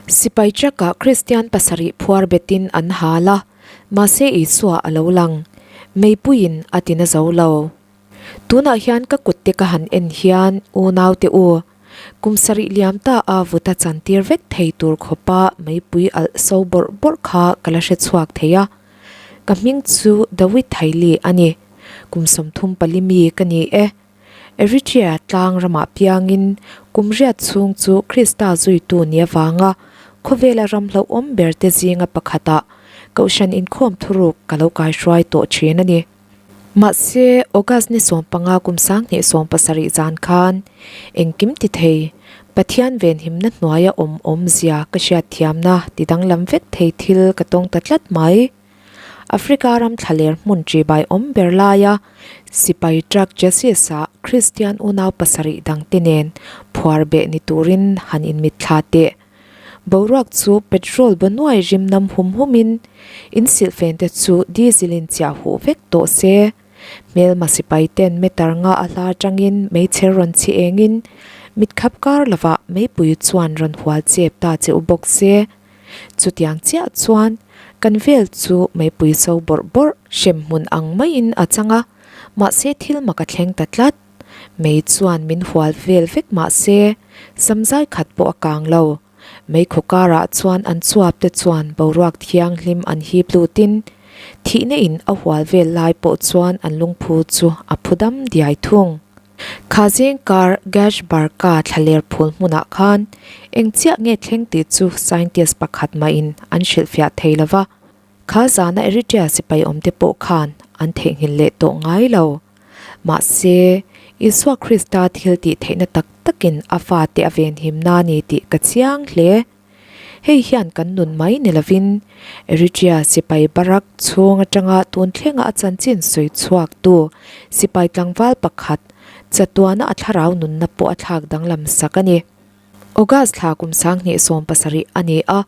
Sipai truck-ah Kristian pasarih phuar betin an hal a, mahse Isua a lo lang. Meipuiin a ti na zo lo. Tunah hian ka kutte ka han en hian unaute u, kum sarih liam ta a vuta chantir vek thei tur khawpa meipui alh so bawrh bawrh kha ka la hre chhuak thei a. Ka hming chu Dawid Thaili a ni. Kum 34 mi ka ni e. Eritrea tlang ramah piangin kum riat chhung chu Krista zuitu ni avanga khawvela ram hlauhawm berte zinga pakhatah Kohhran inkhawm thuruk ka lo kaihruai tawh thin a ni. Mahse, August ni 15 kum 2017 zan khan engkim ti thei, Pathian venhimna hnuaia awm awmzia ka hriatthiamna ti danglam vek thei thil ka tawng ta tlat mai. Africa ram thlaler hmun ṭibai awm ber laia sipai truck chassis-ah Kristian unau pasarih dangte nen phuar beh ni turin han inmitthla teh. Boruak chu petrol ba nuai rim nam hum humin in silhfente chu diesel in chiah huh vek tawh se. Hmelma sipai ten meter nga a hla atangin meichher rawn chhi engin mitkhap kar lovah meipui chuan rawn hual chep ta che u bawk se. Chutiang chiah chuan kan vel chu meipui so bawrh bawrh hrem hmun ang maiin a chang a, mahse thil mak a thleng ta tlat. Mei chuan min hual vel vek mah se, samzai khat pawh a kang lo. Mei khaw karah chuan an chuap te chuan boruak thianghlim an hip lutin, thihna in a hual vel lai pawh chuan an lungphu chu a phu dam diai thung. Kha zing kar Gash Barka thlaler phul hmunah khan eng chiah nge thleng tih chu scientist pakhat mahin an hrilhfiah thei lo va. Kha zana Eritrea sipai awmte pawh khan an theihnghilh leh tawh ngai lo. Mahse, Isua Krista thil tih theihna tak takin a fate a venhim na ni tih ka chiang hle. Hei hian kan nun mai ni lovin, Eritrea sipai barak chhung atanga tun thlenga a chanchin sawi chhuaktu sipai tlangval pakhat chatuana a thlarau nunna pawh a thlak danglam sak a ni. August thla kum 2017 a ni a,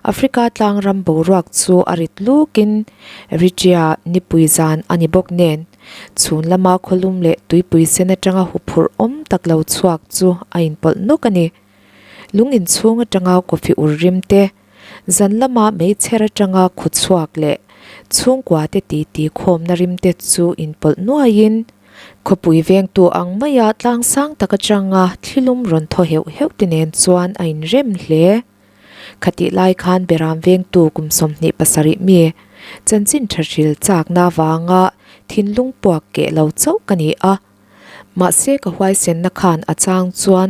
Africa tlang ram boruak chu a rit lukin Eritrea nipui zan a ni bawk nen, chhun lama khawlum leh tuipui sen atanga huphurh awm tak lo chhuak chu a inpawlh nawk a ni. Lung inchhung atanga coffee ur rim te, zan lama meichher atanga khu chhuak leh chhungkua te titi khawmna rim te chu inpawlh nuaiin, Khawpui vengtu ang maia tlang sang tak atanga thlilum rawn thaw heuh heuh te nen chuan a inrem hle. Khatih lai khan Beram vengtu kum 27 mi chanchin tha hril chakna avanga thinlung puak keh lo chauh ka ni a. Mahse ka huaisenna khan a chang chuan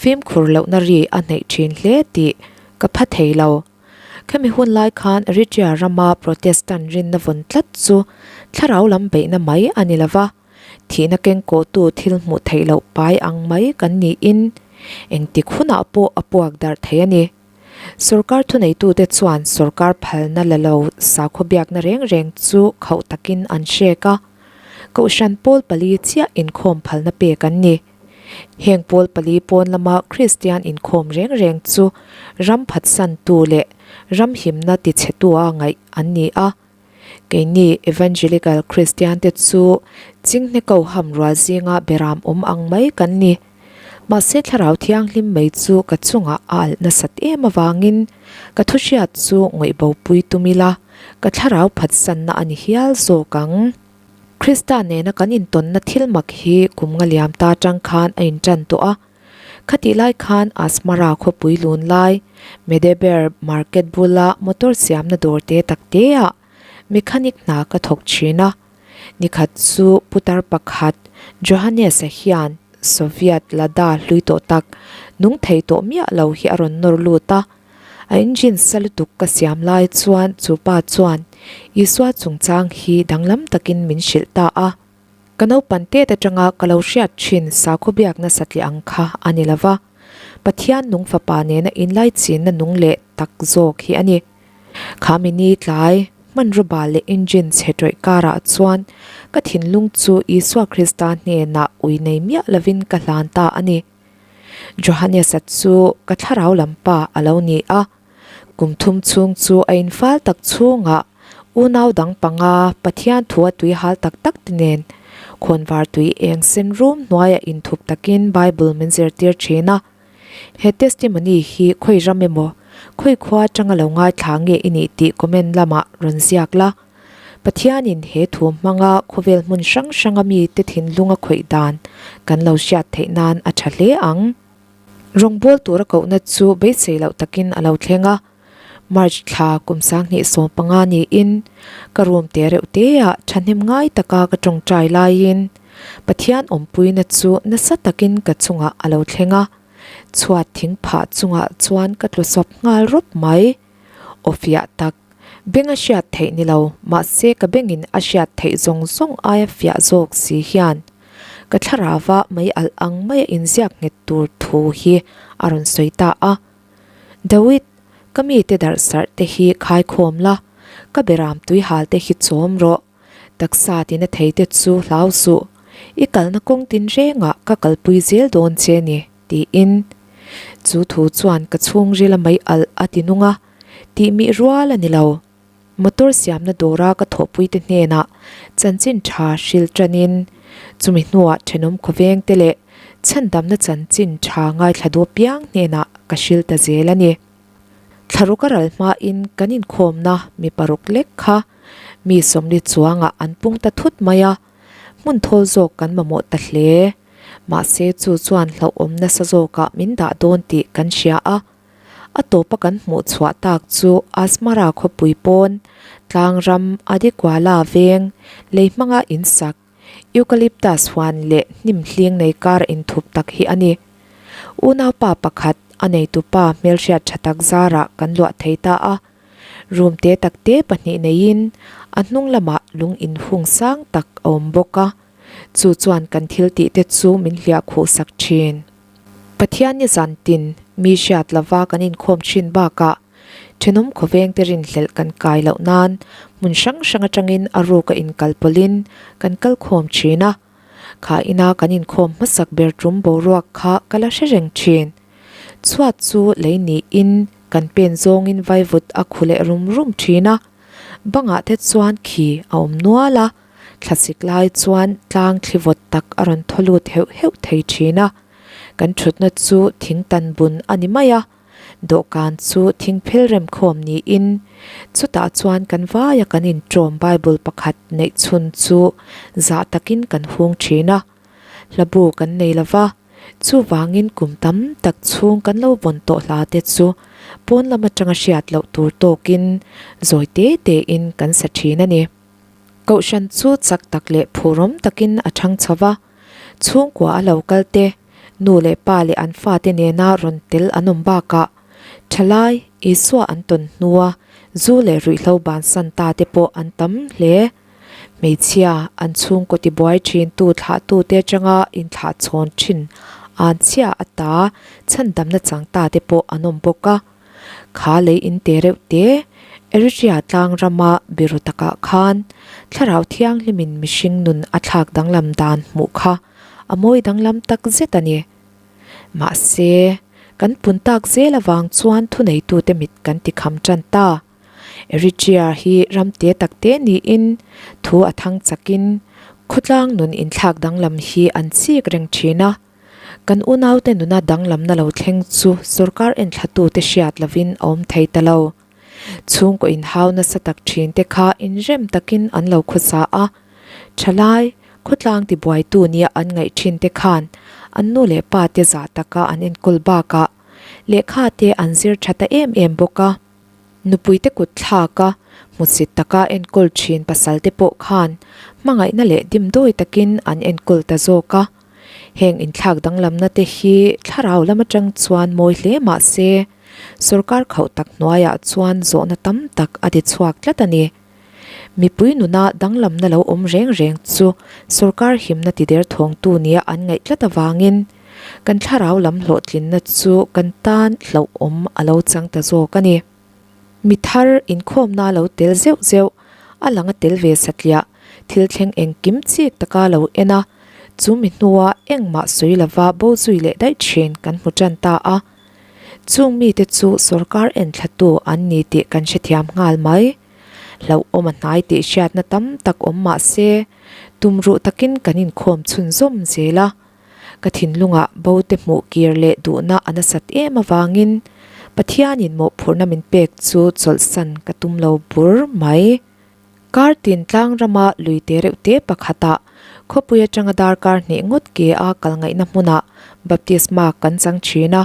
fimkhur lohna ri a hnaih thin hle tih ka pha thei lo. Khemi hun lai khan Eritrea rama Protestant rinna vawn tlat chu thlarau lam beihna mai a ni lova, thihna kengkawhtu thil hmuh theih loh pai ang mai kan niin engtik hunah pawh a puak darh thei a ni. Sorkar thuneitute chuan sorkar phalna la lo sakhaw biakna reng reng chu khauh takin an hrek a, Kohhran pawl pali chiah inkhawm phalna pek an ni. Heng pawl pali pawn lama Kristian inkhawm reng reng chu ram phatsantu leh ram himna tichhetua ngaih an ni a. Keini Evangelical Kristiante chu chinghne ko ham rual zinga beram awm ang mai kan ni. Mahse Thlarau Thianghlim mai chu ka chungah a alh nasat em avangin ka thuhriat chu ngaihbopui tum ila ka thlarau phatsanna a ni hial zawk ang. Krista nena kan intawnna thil mak hi kum nga liam ta tang khan a intan tawh a. Khatih lai khan Asmara khawpui lun lai, Medeber market bula motor siamna dawr te tak te ah mechanic hna ka thawk thin a. Nikhat chu putar pakhat Johannes-a hian Soviet Lada hlui tawh tak nung thei tawh miah lo hi a rawn nawr lut a. A engine sa lutuk ka siam lai chuan chu pa chuan Isua chungchang hi danglam takin min hrilh ta a. Ka naupan tet atanga ka lo hriat thin sakhaw biakna satliah ang kha a ni lova, Pathian nung fapa nena inlaichinna nung leh tak zawk hi a ni. Kha mini tlai hmanraw bal leh engine chhe tawih karah chuan ka thinlung chu Isua Krista hnenah ui nei miah lovin ka hlan ta a ni. Johannes-a chu ka thlarau lam pa a lo ni a, kum thum chhung chu a infal tak chhungah unau dang panga Pathian thua tui hal tak tak te nen khawnvar tui eng sen rum hnuaiah inthup takin Bible min zirtir thin a. He testimony hi khawi ram emaw? Khawi khua atanga lo ngaithla nge i nih tih comment lamah rawn ziak la. Pathianin he thu hmanga khawvel hmun hrang hranga mite thinlunga khawih dan kan lo hriat theih nan a tha hle ang. Rawngbâwl tura kohna chu beisei loh takin a lo thleng a. March thla kum 2015 niin ka room te reuh teah thahnem ngai taka ka tawngtai laiin Pathian awmpuina chu nasa takin ka chungah a lo thleng a. Chhuat thing phah chungah chuan ka tlu sawp nghal rawp mai. Aw fiah tak, beng a hriat theih ni lo, mahse ka bengin a hriat theih zawng zawng aia fiah zawk si hian ka thlarava mei alh ang maia inziak nghet tur thu hi a rawn sawi ta a. Dawid, ka mite darh sarh te hi khaikhawm la, ka beram tuihal te hi chawm rawh. Taksa tina thei te chu hlau suh, i kalna kawng tinrengah ka kalpui zel dawn che ni, tiin. Chu thu chuan ka chhungril a mei alh a ti nung a, tih mih rual a ni lo. Motor siamna dawra ka thawhpuite hnenah chanchin tha hril tanin, chumi hnuah thenawm khawveng te leh chhandamna chanchin tha ngaithla duh apiang hnenah ka hril ta zel a ni. Thlaruk a ral hmain kan inkhawmna mi paruk lek kha mi sawmli chuangah an pung ta thut mai a, hmun thawl zawk kan mamawh ta hle. Mahse chu chuan hlauhawm nasa zawkah min dah dawn tih kan hria a. A tawpa kan hmuh chhuah tak chu Asmara khawpui pawn, tlangram Adikuala veng, lei hmanga insak, Eucalyptus huan leh hnim hling nei kar inthup tak hi a ni. Unaupa pakhat, a neitupa hmelhriat tha tak zarah kan luah thei ta a. Room te tak te pahnih neiin a hnung lamah lung inhung sang tak a awm bawk a. Chu chuan kan thil tih te chu min hliah khuh sak thin. Pathian ni zan tin mi hriat lova kan inkhawm thin bakah thenawm khawveng te rinhlelh kan kai loh nan hmun hrang hrang atangin a ruk a inkal pawlhin kan kal khawm thin a. Kha ina kan inkhawm hmasak ber tum boruak kha ka la hre reng thin. Chhuat chu lei niin kan pen zawngin vaivut a khu leh rum rum thin a. Bangah te chuan khi a awm nual a. Thlasik lai chuan tlang thli vawt tak a rawn thaw lut heuh heuh thei thin a, kan thutna chu thing tan bun a ni mai a, dawhkan chu thing phel rem khawm niin chutah chuan kan vaia kan inṭawm Bible pakhat neih chhun chu zah takin kan hung thin a, hlabu kan nei lo va, chuvangin kum tam tak chhung kan lo vawn tawh hla te chu pawn lam atanga hriat loh tur tawkin zawi te tein kan sa thin a ni. Kohhran chu chak tak leh phurawm takin a thang chho va, chhungkua a lo kal te, nu leh pa leh an fate nena rawn tel an awm bakah thalai Isua an tawn hnua zu leh ruihhlo bansan ta te pawh an tam hle. Hmeichhia an chhungkaw tibuai thintu thlahtute atanga inthlahchhawn thin anchhia ata chhandamna chang ta te pawh an awm bawk a. Kha lei in te reuh te, Eritrea tlang rama biru takah khan Thlarau Thianghlimin mihring nun a thlak danglam dan hmuh kha a mawi danglam tak zet a ni. Mahse, kan pun tak zel avang chuan thuneitute mit kan ti kham tan ta. Eritrea hi ram te tak te niin thu a thang chakin khawtlang nun inthlak danglam hi an chik reng thin a. Kan unaute nuna danglamna lo thleng chu sorkar enthlatute hriat lovin a awm thei ta lo. Chhungkaw inhau nasa tak thinte kha inrem takin an lo khawsa a. Thalai, khawtlang tibuaitu nia an ngaih thinte khan an nu leh pate zah taka an enkawl bakah lehkha te an zir tha ta em em bawk a. Nupuite kut thlak a, hmusit taka enkawl thin pasalte pawh khan hmangaihna leh dimdawi takin an enkawl ta zawk a. Heng inthlak danglamna te hi thlarau lam atang chuan mawi hle mah se, sorkar khauh tak hnuaiah chuan zawhna tam tak a ti chhuak tlat a ni. Mipui nuna danglamna lo awm reng reng chu sorkar himna ti der thawngtu nia an ngaih tlat avangin kan thlarau lam hlawhtlinna chu kan tan hlauhawm a lo chang ta zawk a ni. Mi thar inkhawmna lo tel zeuh zeuh, a lang a tel ve satliah, thil thleng engkim chik taka lo en a, chu mi hnua engmah sawi lova bo zui leh daih thin kan hmu tan ta a. Chung mite chu sorkar enthlatu an ni tih kan hrethiam nghal mai. Hlauhawm a hnai tih hriatna tam tak awm mah se, tumruh takin kan inkhawm chhunzawm zel a. Ka thinlungah bo te hmuh kir leh duhna a nasat em avangin. Pathianin mawhphurhna min pek chu chawlhsan ka tum lo bur mai. Kar tin tlang rama lui te reuh te pakhatah khawpui atanga darkar hnih ngawt ke a kal ngaihna hmunah baptisma kan chang thin a.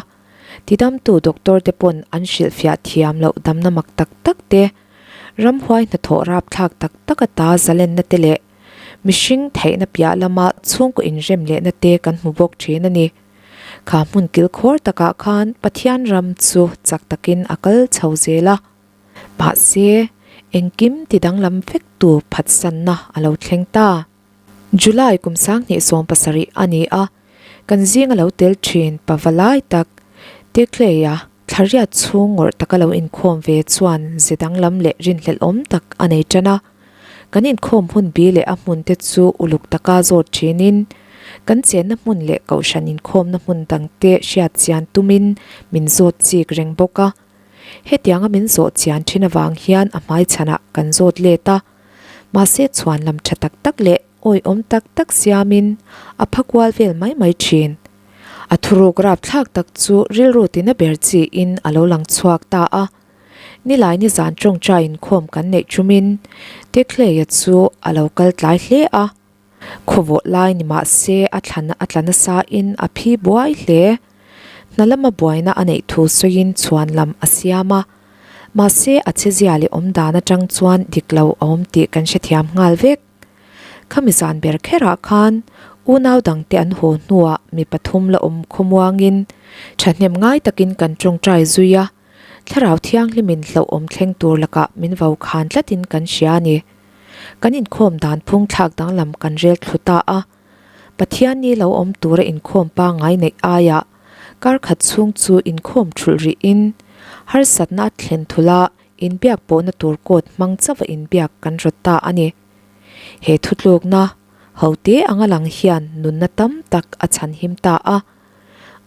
Tidamtu doctor te pawn an hrilhfiah thiam loh damna mak tak tak te, ramhuai hnathawh rapthlak tak tak ata zalenna te leh mihring theihna piah lama chhungkaw inrem lehna te kan hmu bawk thin a ni. Kha hmun kilkhawr takah khan Pathian ram chu chak takin a kal chho zel a. Mahse, engkim ti danglam vektu phatsanna a lo thleng ta. July kum 2017 a ni a, kan zinga lo tel thin pava lai tak Tekleia thlariat chhung ngawrh taka lo inkhawm ve chuan ze danglam leh rinhlelh awm tak a nei tan a. Kan inkhawm hun bi leh a hmun te chu uluk taka zawt thinin kan chenna hmun leh kohhran inkhawmna hmun dangte hriat chian tumin min zawt chik reng bawk a. Hetianga min zawh chian thin avang hian a hmaichhanah kan zawt let a, mahse chhuan lam tha tak tak leh awihawm tak tak siamin a pha kual vel mai mai thin. A thuruk rapthlak tak chu rilru tina ber chiin a lo lang chhuak ta a. Nilai nizan tawngtai inkhawm kan neih thumin Tekhleia chu a lo kal tlai hle a. Khawvawh lai ni mah se a thlan a tla nasa in a phi buai hle. Hna lama buaina a neih thu sawiin chhuan lam a siam a. Mahse a chezia leh awm dan atang chuan dik lo a awm tih kan hrethiam nghal vek. Khami zan ber kherah khan unau dangte an haw hnuah mi pathum la awm khawmuangin thahnem ngai takin kan tawngtai zui a, thlarau thianghlimin hlauhawm thleng tur lakah min vo khan tlatin kan hria a ni. Kan inkhawm dan phung thlak danglam kan rel thlu ta a, Pathian ni lo awm tura inkhawm pangngai neih aiah kar khat chhung chu inkhawm thulh rihin harsatna a thlen thulh a, inbiak pawhna tur code hmang chauha inbiak kan rawt ta a ni. He thutlukna hote anga lang hian nunna tam tak a chhanhim ta a.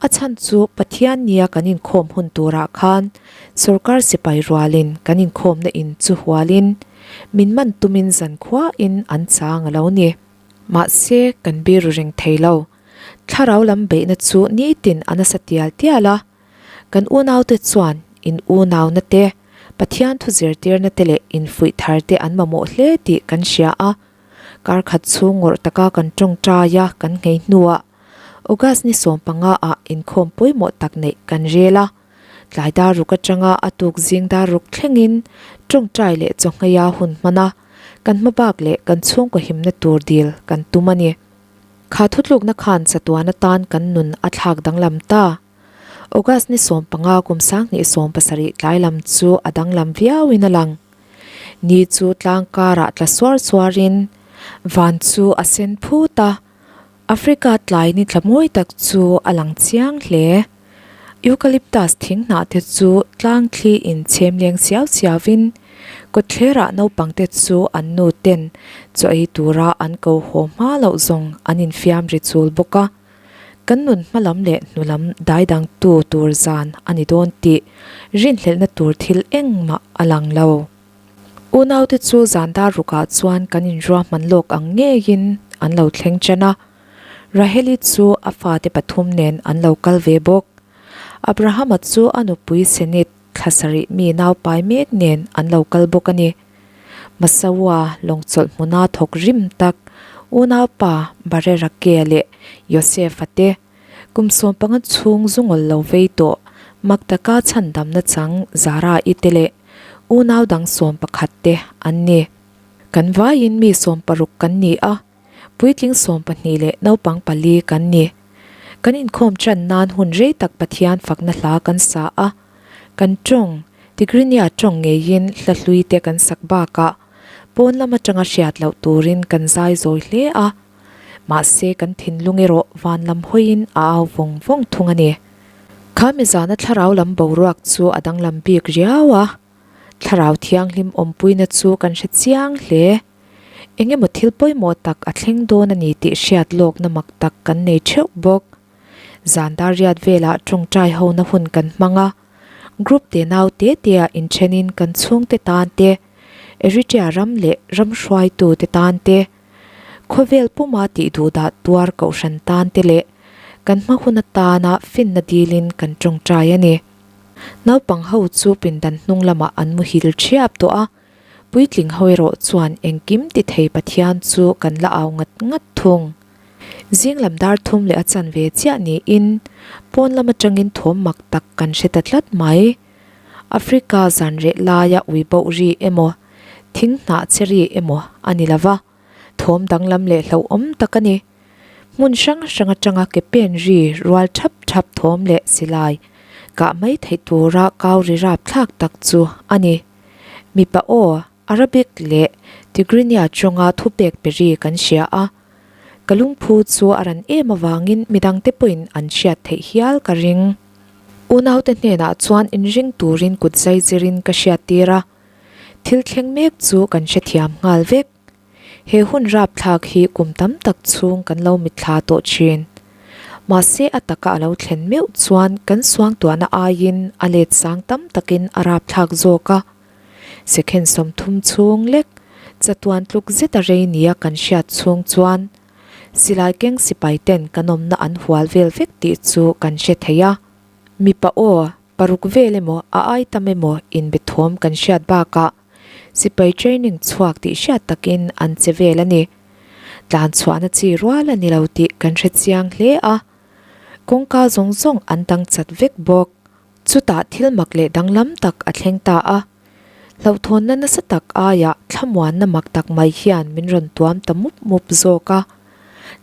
A chhan chu Pathian nia kan inkhawm hun turah khan sorkar sipai rualin kan inkhawmna in chu hualin min man tumin zankhuain an chang a lo ni. Mahse, kan biru reng thei lo. Thlarau lam beihna chu nitin a nasa tial tial a. Kan unaute chuan in unauna te, Pathian thu zirtirna te leh infuih thar te an mamawh hle tih kan hria a. Kar khat chhung ngawrh taka kan tawngtai a kan nghei hnuah August ni 15 ah inkhawm pawimawh tak neih kan rel a. Tlai dar ruk atanga a tuk zing dar ruk thlengin tawngtai leh chawhngheia hun hman a, kan hmabak leh kan chhungkaw himna tur dil kan tum a ni. Kha thutlukna khan chatuan atan kan nun a thlak danglam ta. August ni 15 kum 2017 tlai lam chu a danglam viauin a lang. Ni chu tlang karah tla suar suarin van chu a sen phut a. Africa tlai ni tla mawi tak chu a lang chiang hle. Eucalyptus thing hnah te chu tlang thli in chhem leng siau siau in kawtthlerah naupang te chu an nu ten chaw ei tura an ko haw hma loh zawng an infiam ri chul bawk a. Kan nun hma lam leh hnu lam dai dang tu tur zan a ni dawn tih rinhlelhna tur thil engmah a lang lo. Unaute chu zan dar rukah chuan kan inruahman lawk ang ngeiin an lo thleng chen a. Raheli chu a fate pathum nen an lo kal ve bawk. Abrahama chu a nupui Senit thla sarih mi naupai mek nen an lo kal bawk a ni. Masaua lawngchawlh hmuna thawk rim tak unaupa Barerake leh Yosefa te Kum 15 chhung zungawl lo vei tawh mak taka chhandamna chang Zara-i te leh unau dang 11 te an ni. Kan vaiin mi 60 kan ni a, puitling 12 leh naupang pali kan ni. Kan inkhawm tan nan hun rei tak Pathian fakna hla kan sa a, kan tawng, Tigrinya tawng ngeiin hla hlui te kan sak bakah pawn lam atanga hriat loh turin kan zai zawi hle a. Mahse kan thinlung erawh van lam hawiin a au vawng vawng thung a ni. Kha mizana thlarau lam boruak chu a danglam bik riau a, thlarau thianghlim awmpuina chu kan hre chiang hle. Eng emaw thil pawimawh tak a thleng dawn a ni tih hriat lawkna mak tak kan nei theuh bawk. Zan dar riat velah tawngtai hona hun kan hmang a, group te nau te te ah inthenin kan chhungte tan te, Eritrea ram leh ram hruaitu te tan te, Khawvel puma tih duhdah tuar kohhran tan te leh kan hma hun atana finna dilin kan tawngtai a ni. Naupang ho chu pindan hnung lamah an muhil ṭhiap tawh a, puitling ho erawh chuan engkim ti thei Pathian chu kan la au ngat ngat thung. Zing lam dar thum leh a chanve chiah niin pawn lam atangin thawm mak tak kan hre ta tlat mai. Africa zan reh laia ui boh ri emaw, thing hnah che ri emaw a ni lo va, thawm danglam leh hlauhawm tak a ni. Hmun hrang hrang atanga ke pen ri rual thap thap thawm leh silai kah mai theih tura kau ri rap thlak tak chu a ni. Mipa aw, Arabic leh Tigrinya tawnga thupek pe ri kan hria a. Ka lungphu chu a ran em avangin midangte pawhin an hriat theih hial ka ring. Unaute hnenah chuan inring turin kut zai zirin ka hriattir a. Thil thleng mek chu kan hrethiam nghal vek. He hun rapthlak hi kum tam tak chhung kan lo mitthla tawh thin. Mahse a taka a lo thlen meuh chuan kan suangtuahna aiin a let sang tam takin a rapthlak zawk a. Second 30 chhung lek chatuan tluk zeta rei nia kan hriat chhung chuan silai keng sipai ten kan awmna an hual vel vek tih chu kan hre thei a. Mipa aw paruk vel emaw a ai tam emaw inbe thawm kan hriat bakah Sipai training chhuak tih hriat takin an che vel a ni. Tlan chhuahna chi rual a ni lo tih kan hre chiang hle a. Kawngka zawng zawng an dang chat vek bawk. Chutah thil mak leh danglam tak a thleng ta a. Hlauhthawnna nasa tak aiah thlamuanna mak tak mai hian min rawn tuam ta mup mup zawk a.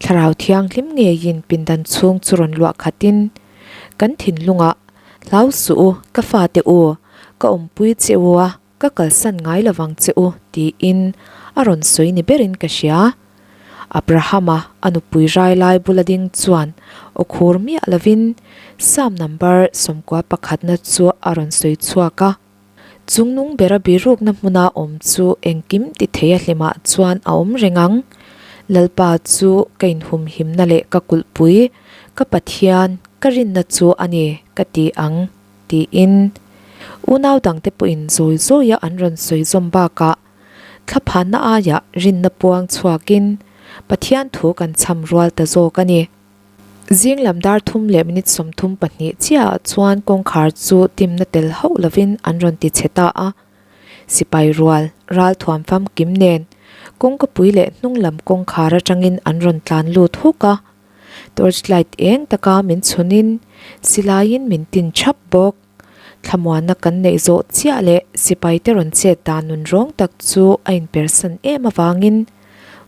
Thlarau thianghlim ngeiin pindan chhung chu rawn luah khatin kan thinlungah Hlau suh u, ka fate u, ka awmpui che u a, ka kalsan ngai lovang che u, tiin a rawn sawi ni berin ka hria. Abrahama a nupui rai lai bula ding chuan aw khur miah lovin Psalm number 91 pakhatna chu a rawn sawi chhuak a. Chungnung bera birukna hmuna awm chu engkim ti thei a hlimah chuan a awm reng ang. Lalpa chu ka inhumhimna leh ka kulhpui, ka Pathian, ka rinna chu a ni, ka ti ang, tiin unau dangte pawhin zawi zawia an rawn sawi zawm bakah thlaphanna aiah rinna puang chhuakin Pathian thu kan chham rual ta zawk a ni. Zing lam dar thum leh minute 32 chiahah chuan kawngkhar chu timna tel hauh lovin an rawn ti chhe ta a. Sipai rual, ral thuam famkim nen kawngkapui leh hnung lam kawngkhar atangin an rawn tlan lut huk a. Torchlight eng taka min chhunin silaiin min tin thap bawk. Thlamuanna kan neih zawh chiah leh sipaite rawn chet dan nun rawng tak chu a inpersan em avangin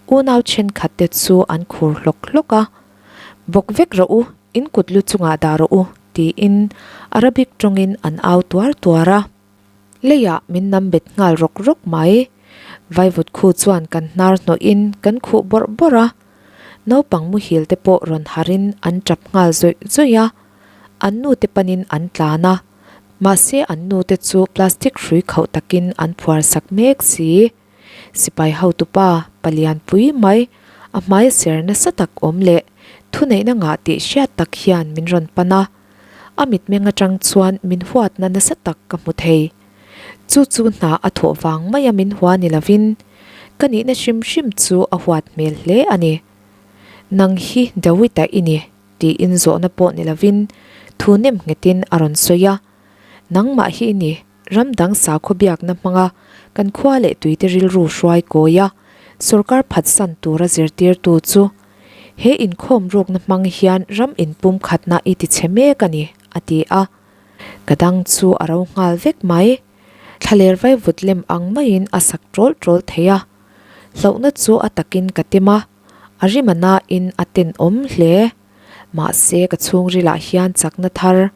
unau thenkhatte chu an khur hlawk hlawk a. Bawk vek rawh u, in kut lu chungah dah rawh u, tiin Arabic tawngin an au tuar tuar a. Leiah min nam bet nghal rawk rawk mai. Vaivut khu chuan kan hnar hnawhin kan khuh bawrh bawrh a. Naupang muhil te pawh rawn harin an tap nghal zawih zawih a. An nu te panin an tlan a, mahse an nu te chu plastic hrui khauh takin an phuar sak mek si. Sipai hotupa palian pui mai, a hmai ser nasa tak awm leh thuneihna ngah tih hriat tak hian min rawn pan a. A mitmeng atang chuan min huatna nasa tak ka hmu thei. Chu chu hna a thawh vang maia min hua ni lovin ka nihna hrim hrim chu a huat hmel hle a ni. Nang hi Dawita i ni. Tiin zawhna pawh ni lovin thu nem nghetin a rawn sawi a, Nangmah hi i ni, ram dang sakhaw biakna hmanga kan khua leh tuite rilru hruai kawi a, sawrkar phatsan tura zirtirtu chu. He inkhawm rukna hmang hian ram inpum khatna i ti chhe mek a ni, a ti a. Ka dang chu a ro nghal vek mai. Thlaler vaivut lem ang maiin a sak ṭawl ṭawl thei a. Hlauhna chu a takin ka tem a. A rim a nain a tenawm hle. Mahse ka chhungrilah hian chakna thar,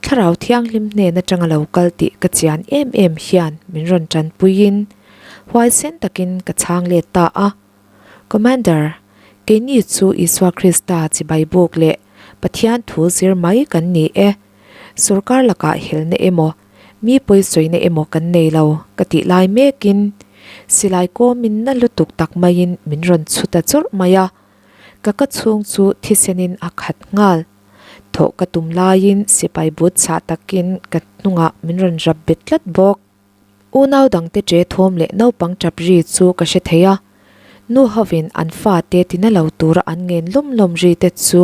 Thlarau Thianghlim hnen atanga lo kal tih ka chian em em hian min rawn tanpuiin huaisen takin ka chhang let ta a. Commander, keini chu Isua Krista chibai buk leh Pathian thu zir mai kan ni e. Sorkar lakah helna emaw, mi pawisawina emaw kan nei lo ka tih lai mekin silai kawmin na lutuk tak maiin min rawn chhu ta chawrh mai a, ka ka chhung chu thisenin a khat nghal. Thawh ka tum laiin sipai but chhah takin ka hnungah min rawn rap bet tlat bawk. Unau dangte ṭe thawm leh naupang ṭap ri chu ka hre thei a, nu hovin an fate tina lo tura an ngen lawm lawm ri te chu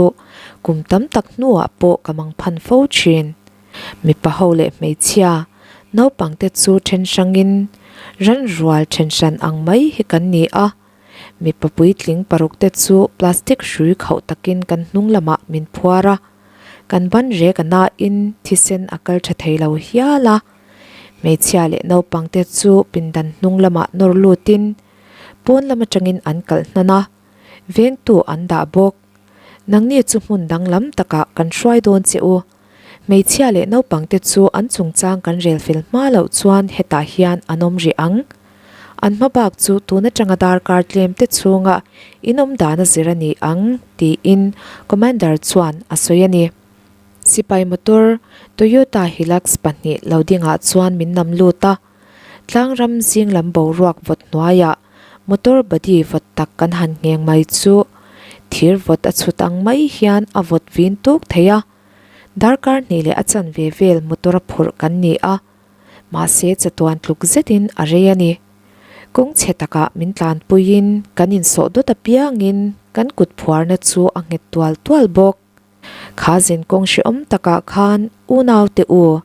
kum tam tak hnuah pawh ka mang phan fo ṭhin. Mipa ho leh hmeichhia naupangte chu then hrangin ran rual then hran ang mai hi kan ni a. Mipa puitling paruk te chu plastic hrui khauh takin kan hnung lamah min phuar a, kan ban rek a nain thisen a kal tha thei lo hial a. Hmeichhia leh naupangte chu pindan hnung lamah nawr lutin pawn lam atangin an kalh hnan a, vengtu an dah bawk. Nangni chu hmun danglam takah kan hruai dawn che u. Hmeichhia leh naupangte chu an chungchang kan rel fel hma loh chuan hetah hian an awm rih ang. An hma bak chu tun atanga darkar tlem te chhunga in awm dan a zir a ni ang, tiin Commander chuan a sawi a ni. Sipai motor Toyota Hilux pahnih lo dingah chuan min nam lut a, tlangram zing lam boruak vawt hnuaiah motor body vawt tak kan han ngheng mai chu thir vawt a chhut ang mai hian a vawt vin tuk thei a. Darkar hnih leh a chanve vel motor a phurh kan ni a, mahse chatuan tluk zetin a rei a ni. Kawng chhe takah min tlanpuiin kan insawh dawt apiangin kan kut phuarna chu a nghet tual tual bawk. Kha zin kawng hrehawm takah khan unaute u,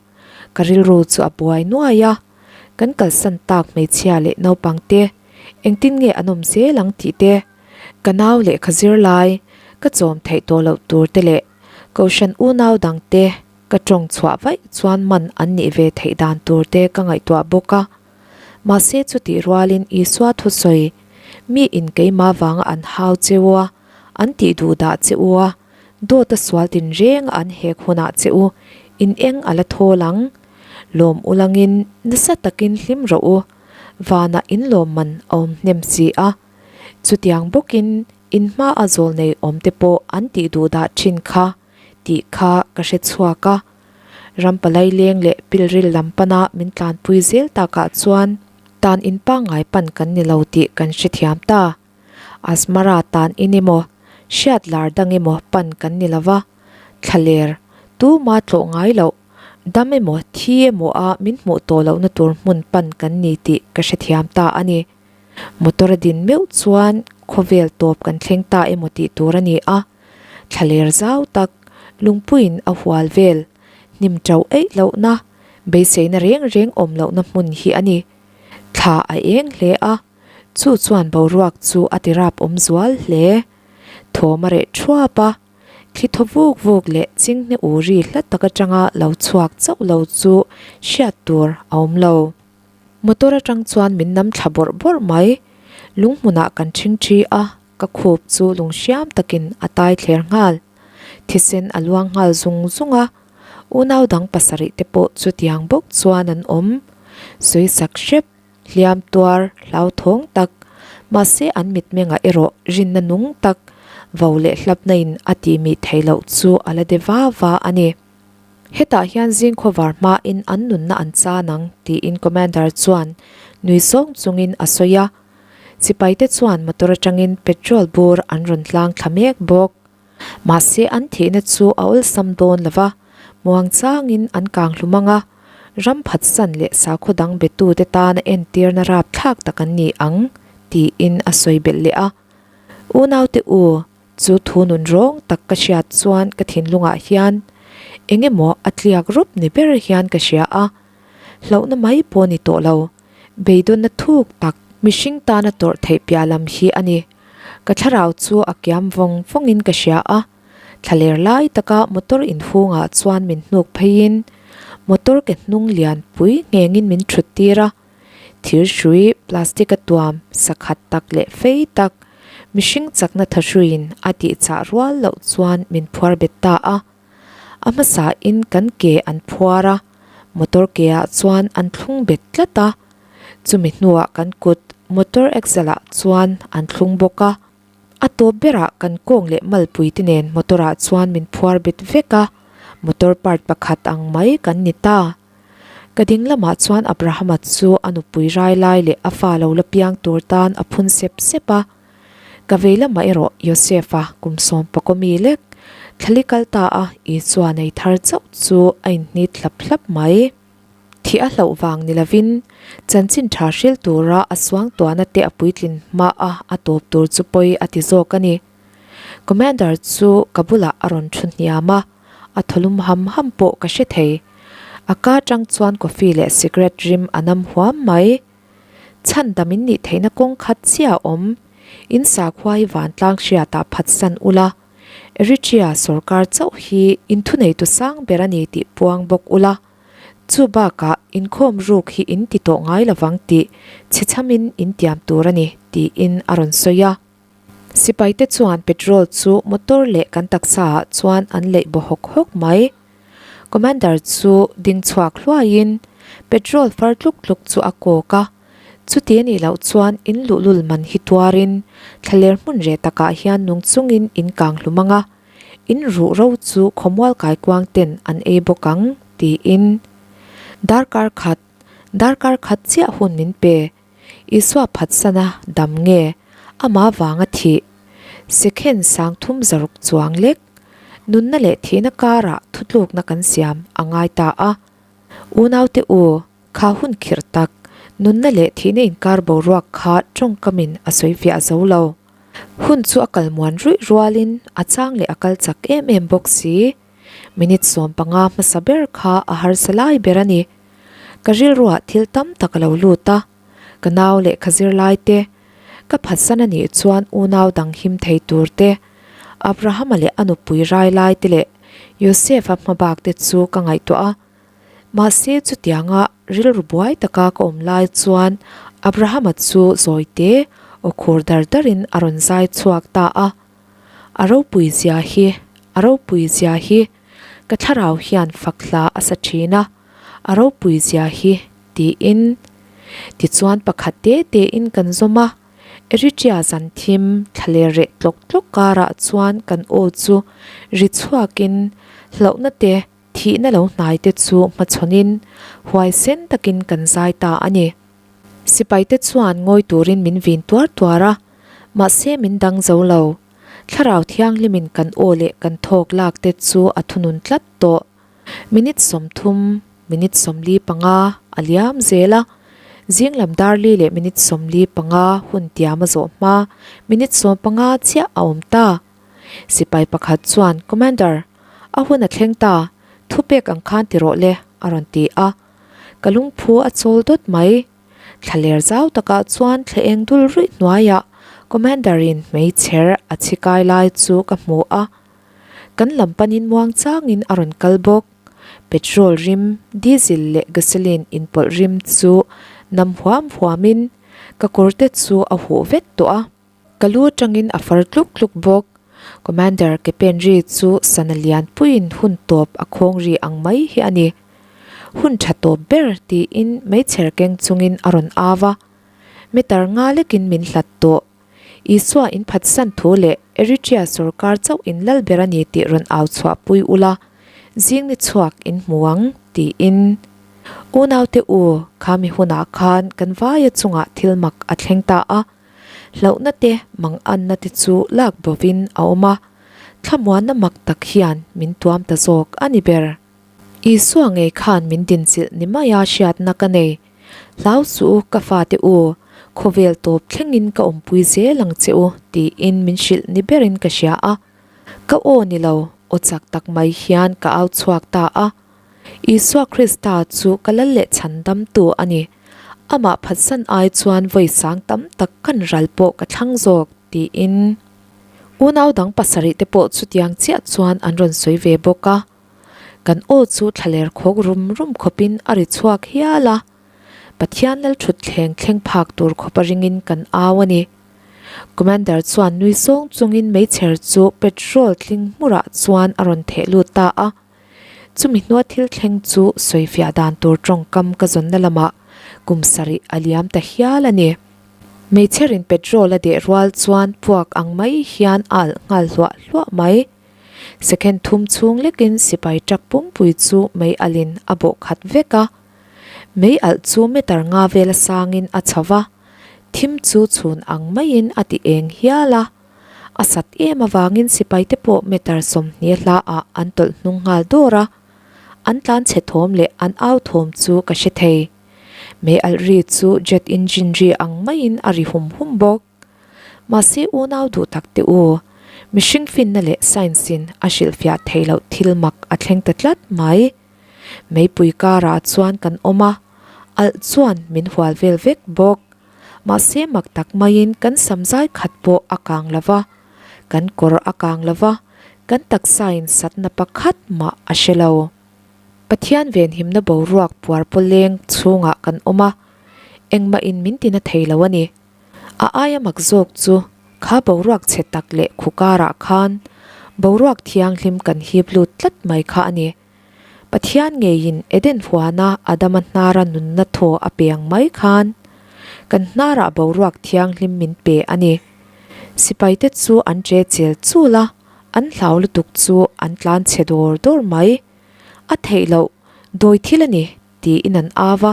ka rilru chu a buai nuai a, kan kalsan tak hmeichhia leh naupangte engtin nge an awm zel ang tih te, ka nau lehkha zirlai ka chawm theih tawh loh tur te leh Kohhran unau dangte ka tawng chhuah vaih chuan man an nih ve theih dan tur te ka ngaihtuah bawk a. Mahse chutih rualin Isua thusawi, Mi in keimah vanga an hau che u a, an tih duh dah che u a, dawt a sual tinreng a an hek hunah che u, in eng a la thawl ang. Lawm ulangin nasa takin hlim rawh u, vanah in lawmman a awm hnem si a. Chutiang bawkin In hma a zawl nei awm te pawh an tih duh dah thin kha tih kha ka hre chhuak a. Ram palai leng leh pilril lam pana min tlanpui zel takah chuan tan in pangngai pan kan ni lo tih kan hrethiam ta. Asmara tan in emaw, hriat lar dang emaw pan kan ni lo va, thlaler, tuma tlawh ngai loh, dam emaw thi emaw a min hmuh tawh lohna tur hmun pan kan ni tih ka hrethiam ta a ni. Motor a din meuh chuan khawvel tawp kan thleng ta emaw tih tur a ni a, thlaler zau tak, lungpuiin a hual vel, hnim ṭo eih lohna, beiseina reng reng awm lohna hmun hi a ni. Thla a eng hle a, chu chuan boruak chu a ti rap awm zual hle. Thawm a reh ṭhuap a, thli thaw vuk vuk leh chinghne u ri hla tak aṭanga lo chhuak chauh lo chu hriat tur a awm lo. Motor atang chuan min nam thla bawrh bawrh mai. Lung hmunah kan ṭhing ṭhi a, ka khup chu lung hriam takin a tai thler nghal. Thisen a luang nghal zung zung a, unau dang pasarih te pawh chutiang bawk chuan an awm. Sawisak hrep, hliam tuar, hlauthawng tak, mahse an mitmengah erawh rinna nung tak, vo leh hlapna in a tihmih theih loh chu a la de va va a ni. Hetah hian zing khawvar hmain an nunna an chan ang, tiin Commander chuan nui sawng chungin a sawi a. Sipaite chuan motor atangin petrol bur an rawn tlang thla mek bawk. Mahse an thihna chu a awlsam dawn lo va, muang changin an kang hlum ang a, ram phatsan leh sakhaw dang betute tana entirna rapthlak tak an ni ang, tiin a sawi belh leh a. Unaute u, Chu thu nun rawng tak ka hriat chuan ka thinlungah hian eng emaw a tliak rup ni ber hian ka hria a, hlauhna mai pawh ni tawh lo, beidawnna thuk tak mihring tana tawrh theih piah lam hi a ni. Ka thlarau chu a kiam vawng vawngin ka hria a, thlaler lai taka motor inhungah chuan min hnuk pheiin motor ke hnung lian pui nghengin min thut tir a, Thir hrui, plastic a tuam, sakhat tak leh fei tak, mihring chakna tha hruiin a tih chah rual loh chuan min phuar bet ta a. A hmasain kan ke an phuar a, motor ke ah chuan an thlung bet tlat a. Chumi hnuah kan kut motor axle ah chuan an thlung bawk a. A tawp berah kan kawng leh malpui te nen motor ah chuan min phuar bet vek a, motor part pakhat ang mai kan ni ta. Ka ding lamah chuan Abrahama chu a nupui rai lai leh a fa lo la piang tur tan a phun sep sep a. Ka vei lamah erawh Yosefa kum sawm pakawmi lek thlali kal ta a Isua nei thar chauh chu a inhnit hlap hlap mai. Thih a hlauh vang ni lovin chanchin tha hril tura a suangtuahna te a puitlin hma a a tawp tur chu pawi a ti zawk a ni. Commander chu ka bulah a rawn thu hniam a, a thaw lum ham ham pawh ka hre thei. A ka atang chuan coffee leh cigarette rim a nam huam mai. Chhandam in nih theihna kawng khat chiah a awm. In sakhua hi vantlang hriatah phatsan ula, Eritrea sorkar chauh hi in thuneitu sang ber a ni tih puang bawk ula, chu bakah inkhawm ruk hi in ti tawh ngai lovang tih chhechhamin in tiam tur a ni tiin a rawn sawi a. Sipaite chuan petrol chu motor leh kan taksaah chuan an leih baw hawk hawk mai. Commander chu ding chhuak hluaiin petrol far tluk tluk chu a kawk a, chuti a nih loh chuan in luhlul man hi tuarin thlaler hmun reh takah hian nung chungin in kang hlum ang a, in ruh ro chu khawmual kaikuang ten an ei bawk ang tiin darkar khat darkar khat chiah hun min pe. Isua phatsana dam nge amah vanga thih? Sekhen sangthum zaruk chuang lek nunna leh thihna karah thutlukna kan siam a ngai ta a. Unaute u, kha hun khirh tak, nunna leh thihna inkar boruak kha tawngkamin a sawi fiah zo lo. Hun chu a kal muan ruih rualin a chang leh a kal chak em em bawk si. Minute 15 hmasa ber kha a harsa lai ber a ni. Ka rilruah thil tam tak a lo lut a, ka nau leh ka zirlai te, ka phatsan a nih chuan unau dang him thei tur te, Abrahama leh a nupui rai lai te leh Yosefa hmabak te chu ka ngaihtuah a. Mahse chutianga rilru buai taka ka awm lai chuan Abrahama chu zawi te aw khur dar darin a rawn zai chhuak ta a. A ropui zia hi, a ropui zia hi, ka thlarau hian fak hla a sa thin a, a ropui zia hi tiin. Tichuan pakhat te tein kan zawm a, Eritrea zan thim thlaler reh tlawk tlawk karah chuan kan aw chu ri chhuakin hlauhna te thihna lo hnai te chu hmachhawnin huaisen takin kan zai ta a ni. Sipaite chuan ngawi turin min vin tuar tuar a, mahse min dang zo lo. Thlarau Thianghlimin kan aw leh kan thawk lak te chu a thunun tlat tawh. Minute 30, minute 45 a liam zel a, zing lam darli leh minute 45 hun tiam a zawh hma minute 15 chiah a awm ta. Sipai pakhat chuan, Commander, a hun a thleng ta, thupek ang khan ti rawh le, a rawn ti a. Ka lungphu a chawl dawt mai. Thlaler zau takah chuan thla eng dul ruih hnuaiah Commander in hmeichher a chhi kai lai chu ka hmu a. Kan lam panin muang changin a rawn kal bawk. Petrol rim, diesel leh gasoline inpawlh rim chu nam huam huamin ka kawr te chu a huh vek tawh a. Ka lu atangin a far tluk tluk bawk. Commander ke pen ri chu sana lian puiin hun tawp a khawng ri ang mai hi a ni. Hun tha tawp ber tiin meichher keng chungin a rawn au a. Meter nga lekin min hlat tawh. Isua in phatsan thu leh Eritrea sorkar chauh in lal ber a ni tih rawn au chhuah pui ula, zing ni chhuak in hmu ang tiin. Unaute u, khami hunah khan kan vaia chungah thil mak a thleng ta a. Hlauhna te manganna te chu lak bovin a awm a, thlamuanna mak tak hian min tuam ta zawk a ni ber. Isua ngei khan min dinchilh ni maia hriatna ka nei. Hlau suh u ka fate u, khawvel tawp thlengin ka awmpui zel ang che u tiin min hrilh ni berin ka hria a. Ka aw ni lo, aw chak tak mai hian ka au chhuak ta a. Isua Krista chu ka lal leh chhandamtu a ni. Amah phatsan ai chuan vawi sang tam tak kan ral pawh ka thlang zawk, tiin. Unau dang pasarih te pawh chutiang chiah chuan an rawn sawi ve bawk a. Kan aw chu thlaler khawk rum rum khawpin a ri chhuak hial a. Pathian lalthutthleng thleng phak tur khawpa ringin kan au a ni. Commander chuan nui sawng chungin meichher chu petrol tling hmurah chuan a rawn theh lut ta a. Chumi hnua thil thleng chu sawifiah dan tur tawngkam ka zawnna lamah kum sarih a liam ta hial a ni. Hmeichherin petrol a deh rual chuan puak ang mai hian a alh nghal hluah hluah mai. Second thum chhung lekin sipai truck pumpui chu mei alhin a bawh khat vek a. Mei alh chu meter nga vel a sangin a chho va, thim chu chhun ang maiin a ti eng hial a. A sat em avangin sipaite pawh meter 20 hlaah an tawlh hnung nghal dawr a, an tlan chhe thawm leh an au thawm chu ka hre thei. Mei alh ri chu jet engine ri ang maiin a ri hum hum bawk. Mahse unau duh tak te u, mihring finna leh science in a hrilhfiah theih loh thil mak a thleng ta tlat mai. Meipui karah chuan kan awm a, alh chuan min hual vel vek bawk. Mahse mak tak maiin kan samzai khat pawh a kang lo va, kan kawr a kang lo va, kan taksain satna pakhat mah a hre lo. Pathian venhimna boruak puar pawleng chhungah kan awm a, engmahin min tina thei lo a ni. A aia mak zawk chu kha boruak chhe tak leh khu karah khan boruak thianghlim kan hip lut tlat mai kha a ni. Pathian ngeiin Eden huana Adama hnara nunna thaw a pe ang mai khan kan hnarah boruak thianghlim min pe a ni. Sipaite chu an che chel chul a, an hlau lutuk chu an tlan chhe dawr dawr mai. A theih loh, dawi thil a ni, tiin an au a.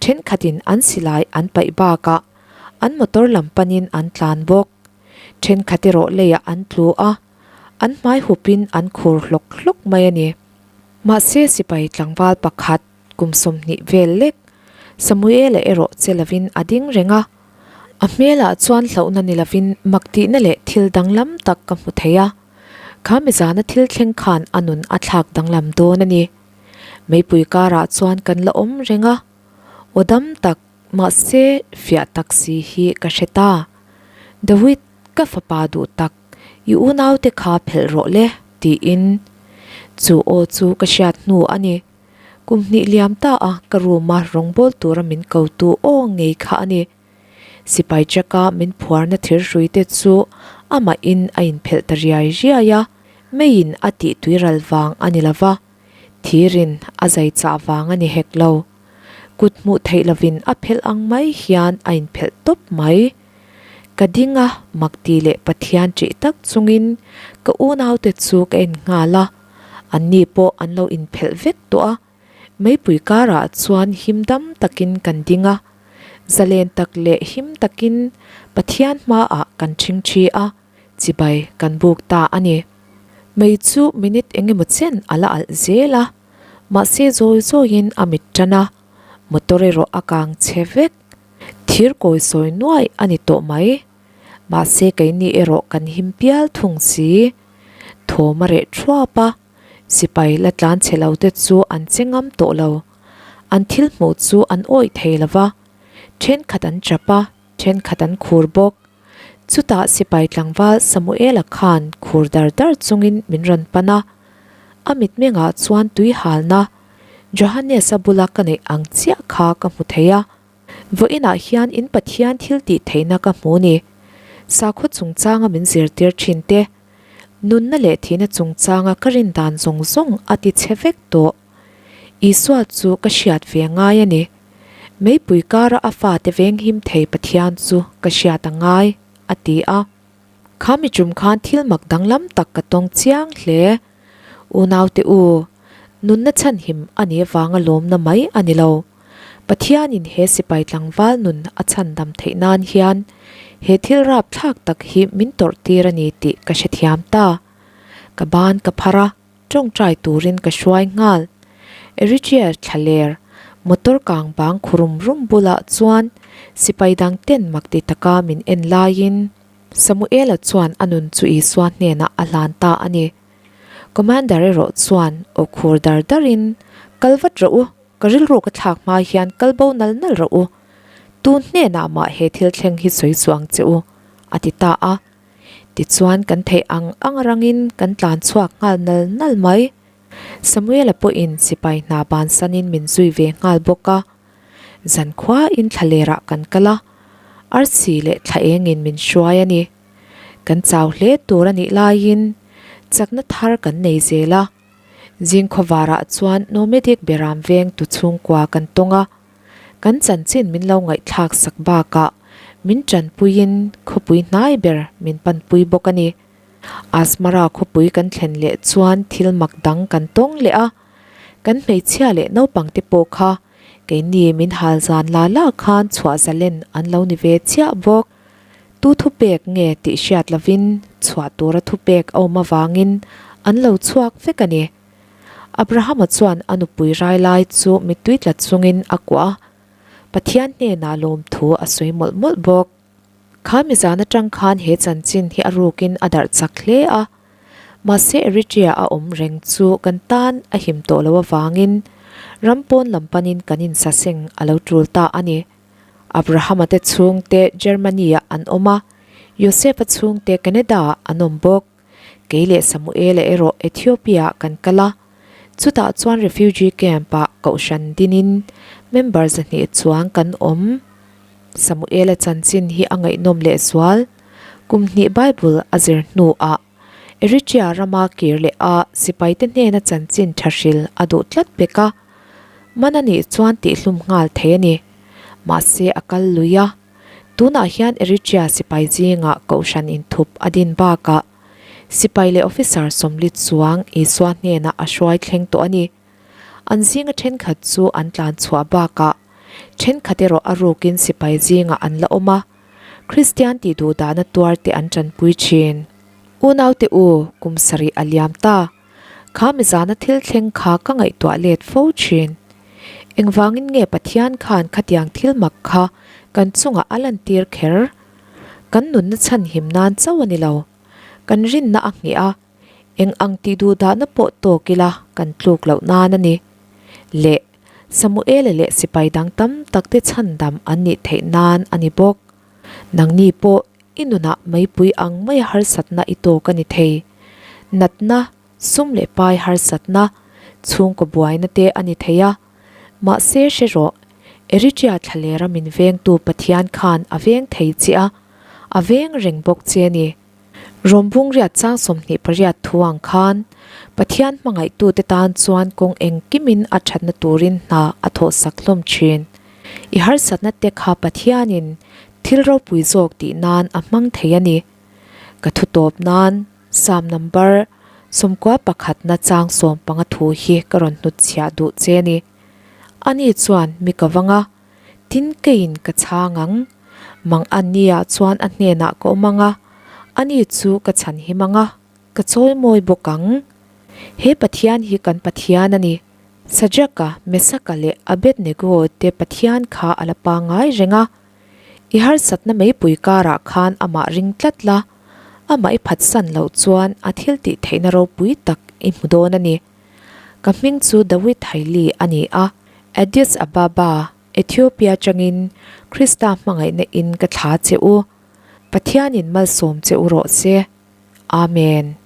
Thenkhatin an silai an paih bakah an motor lam panin an tlan bawk. Thenkhat erawh leiah an tlu a, an hmai hupin an khur hlawk hlawk mai a ni. Mahse sipai tlangval pakhat kum 20 vel lek Samuela erawh che lovin a ding reng a. A hmelah chuan hlauhna ni lovin mak tihna leh thil danglam tak ka hmu thei a. Kha mizana thil thleng khan a nun a thlak danglam dawn a ni. Meipui karah chuan kan la awm reng a, aw dam tak mahse fiah tak si hi ka hre ta. Dawid, ka fapa duh tak, i unaute kha phelh rawh le, tiin chu aw chu ka hriat hnu a ni. Kum hnih liam ta a ka room a rawngbawl tura min kotu aw ngei kha a ni. Sipai chaka min phuarna thirhrui te chu amahin a inphelh ta riai riai a, meiin a tih tuiral vang a ni lova, thirin a zai chah vang a ni hek lo. Kut hmuh theih lovin a phelh ang mai hian a inphelh tawp mai. Ka ding a, makti leh Pathian ṭih tak chungin ka unaute chu ka en nghal a, anni pawh an lo inphelh vek tawh a. Meipui karah chuan him dam takin kan ding a, zalen tak leh him takin Pathian hmaah kan ṭhingṭhi a, chibai kan buk ta a ni. Mei chu minute eng emaw chen a la alh zel a, mahse zawi zawiin a mit ṭan a, motor erawh a kang chhe vek. Thir kawi sawi nuai a ni tawh mai. Mahse keini erawh kan him pial thung si. Thawm a reh ṭhuap a. Sipai la tlan chhe lo te chu an che ngam tawh lo. An thil hmuh chu an awih thei lo va, thenkhat an chap a, thenkhat an khur bawk. Chutah sipai tlangval Samuela khan khur dar dar chungin min rawn pan a. A mitmengah chuan tui halna Johannes-a bula ka neih ang chiah kha ka hmu thei a. Vawiinah hian in Pathian thil tih theihna ka hmu ni. Sakhaw chungchanga min zirtir thin te, Nunna leh thihna chungchanga ka rin dan zawng zawng a ti chhe vek tawh. Isua chu ka hriat ve ngai a ni. Meipui kara a fate venghim thei Pathian chu ka hriat a ngai, a ti a. Kha mi tum khan thil mak danglam tak ka tawng chiang hle. Unaute u, nunna chhanhim a nih avanga lawmna mai a ni lo. Pathianin he sipai tlangval nun a chhandam theih nan hian he thil rapthlak tak hi min tawrh tir a ni tih ka hrethiam ta. Ka ban ka phar a, tawngtai turin ka hruai nghal. Eritrea thlaler, motor kang bang khu rum rum bulah chuan sipai dang ten mak ti taka min en laiin Samuela chuan a nun chu Isua hnenah a hlan ta a ni. Commander erawh chuan aw khur dar darin, Kal vat rawh u, Ka rilru ka thlak hma hian kal bo nal nal rawh u. Tun hnenah mah he thil thleng hi sawi suh ang che u, a ti ta a. Tichuan kan theih ang ang rangin kan tlan chhuak nghal nal nal mai. Samuela pawhin sipai hna bansanin min zui ve nghal bawk a. Zankhuain thlalerah kan kal a, arsi leh thla engin min hruai a ni. Kan chau hle tur a nih laiin chakna thar kan nei zel a. Zing khawvarah chuan Nomadic Beram veng tu chhungkua kan tawng a, kan chanchin min lo ngaihthlak sak bakah min tanpuiin khawpui hnai ber min panpui bawk a ni. Asmara khawpui kan thlen leh chuan thil mak dang kan tawng leh a, kan hmeichhia leh naupang te pawh kha keini min hal zan la la khan chhuah zalen an lo ni ve chiah bawk. Tu thupek nge tih hriat lovin chhuah tura thupek a awm avangin an lo chhuak vek a ni. Abrahama chuan a nupui rai lai chu mittui tla chungin a kuah a, Pathian hnenah lawmthu a sawi mawlh mawlh bawk. Kha mizan atang khan he chanchin hi a rukin a darh chak hle a, mahse Eritrea a awm reng chu kan tan a him tawh lo avangin. Ram pawn lam panin kan insaseng a lo tul ta a ni. Abrahama te chhungte Germany-ah an awm a, Josefa chhungte Canada-ah an awm bawk. Kei leh Samuela erawh Ethiopia-ah kan kal a, chutah chuan refugee camp-ah kohhran dinin member 200 chuang kan awm. Samuela chanchin hi a ngaihnawm lehzual. Kum hnih Bible a zir hnuah Eritrea rama kir leh a sipaite hnena chanchin tha hril a duh tlat pek a, man a nih chuan tihhlum nghal thei a ni. Mahse a kal lui a, tunah hian Eritrea sipai zingah kohhran inthup a din bakah sipai leh officer 40 chuang Isua hnenah a hruai thleng tawh a ni. An zinga thenkhat chu an tlan chhuah bakah thenkhat erawh a rukin sipai zingah an la awm a. Kristian tih duh dahna tuar te an tanpui thin. Unaute u, kum sarih a liam ta. Kha mizana thil thleng kha ka ngaihtuah let fo thin. Engvangin nge Pathian khan khatiang thil mak kha kan chungah a lantir kher? Kan nunna chhanhim nan chauh a ni lo. Kan rinna a ngheh a, eng ang tih duh dahna pawh tawk ila kan tluk loh nan a ni. Leh. Samuela leh sipai dang tam tak te chhandam an nih theih nan a ni bawk. Nangni pawh i nunah meipui ang maia harsatna i tawk a ni thei. Natna, sum leh pai harsatna, chhungkaw buaina te a ni thei a. Mahse hre rawh, Eritrea thlalera min vengtu Pathian khan a veng thei che a, a veng reng bawk che a ni. Rawmbung riat chang 28 thu ang khan Pathian hmangaihtute tan chuan kawng engkimin a thatna turin hna a thawhsak hlawm thin. I harsatna te kha Pathianin thil ropui zawk tih nan a hmang thei a ni. Ka thu tawp nan Psalm number 91 na chang 15 thu hi ka rawn hnutchhiah duh che a ni. Ani chuan mi ka vang a. Tin keiin ka chhang ang. Mang Anni-ah chuan a hnenah ka awm ang a, ani chu ka chhan him ang a, ka chawi mawi bawk ang. He Pathian hi kan Pathian a ni. Sadraka, Mesaka leh Abednego te Pathian kha a la pangngai reng a. I harsatna meipui karah khan amah ring tlat la, amah i phatsan loh chuan a thiltih theihna ropui tak i hmu dawn a ni. Ka hming chu Dawit Haili a ni a, Addis Ababa, Ethiopia atangin Krista hmangaihna in ka thla che u. Pathianin malsawm che u rawh se. Amen.